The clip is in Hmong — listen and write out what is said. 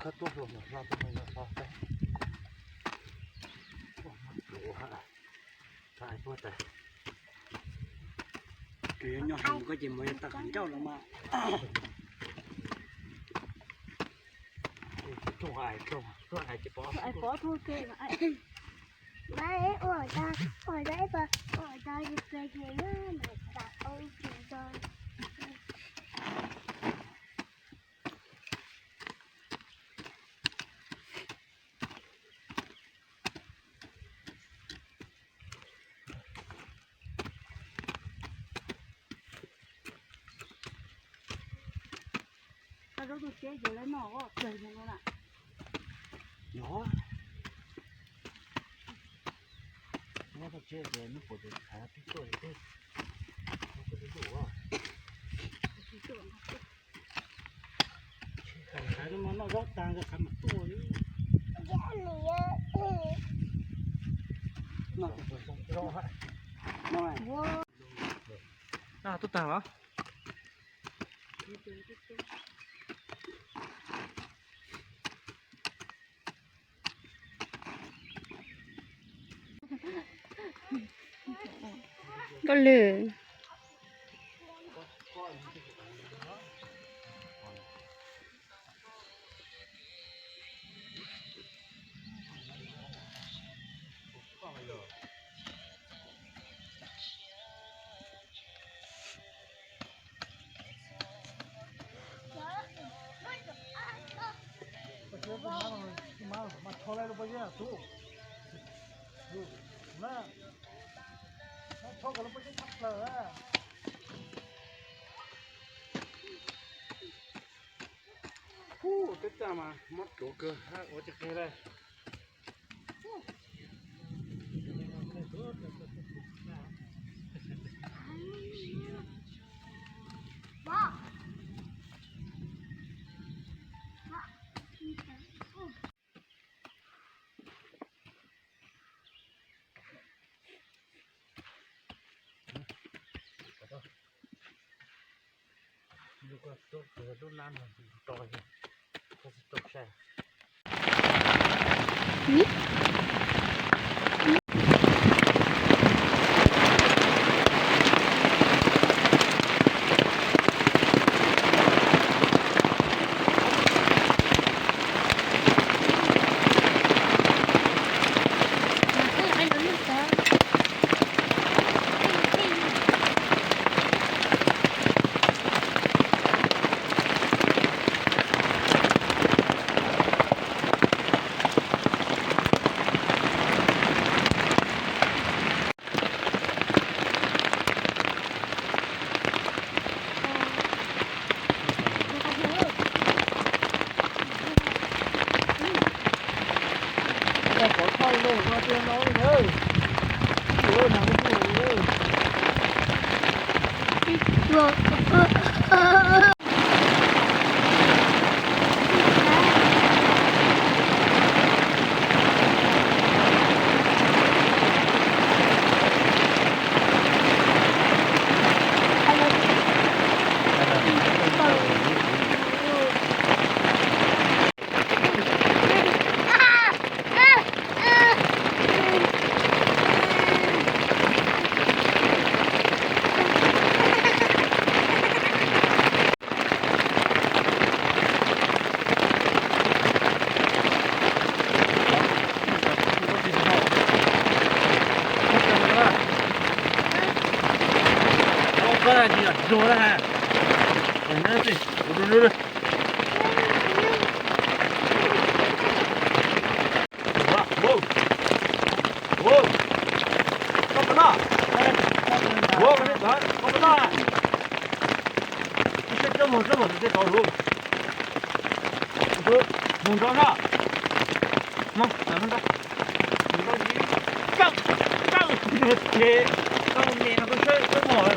Tuaj hlo hlo tuaj hlo hlo. Ua, tuaj tas. Ces nyob hauv koj ces mus tau qhov ncauj los mas. Ais pov, ais pov, ais pov. Koj zaub tus tsheb ces lawv noj os, pawg zoo no na. Yog. Nyob tus tsheb ces nws puas tus thav twb tuaj li teb. Nyob tus tsheb tuaj. Tsheb thav no noj zaub tag nkawd qhav mam tuaj li. Noj tus puas zoo zaub hab. Noj. Noj tuaj tag los. Koj lwm. Ub, teb tag mas mob ruav kawg, ua tsis qe li. Mus nrov no. Mus nrov. Mus nrov, koj, koj, koj niam no koj sawb koj mog.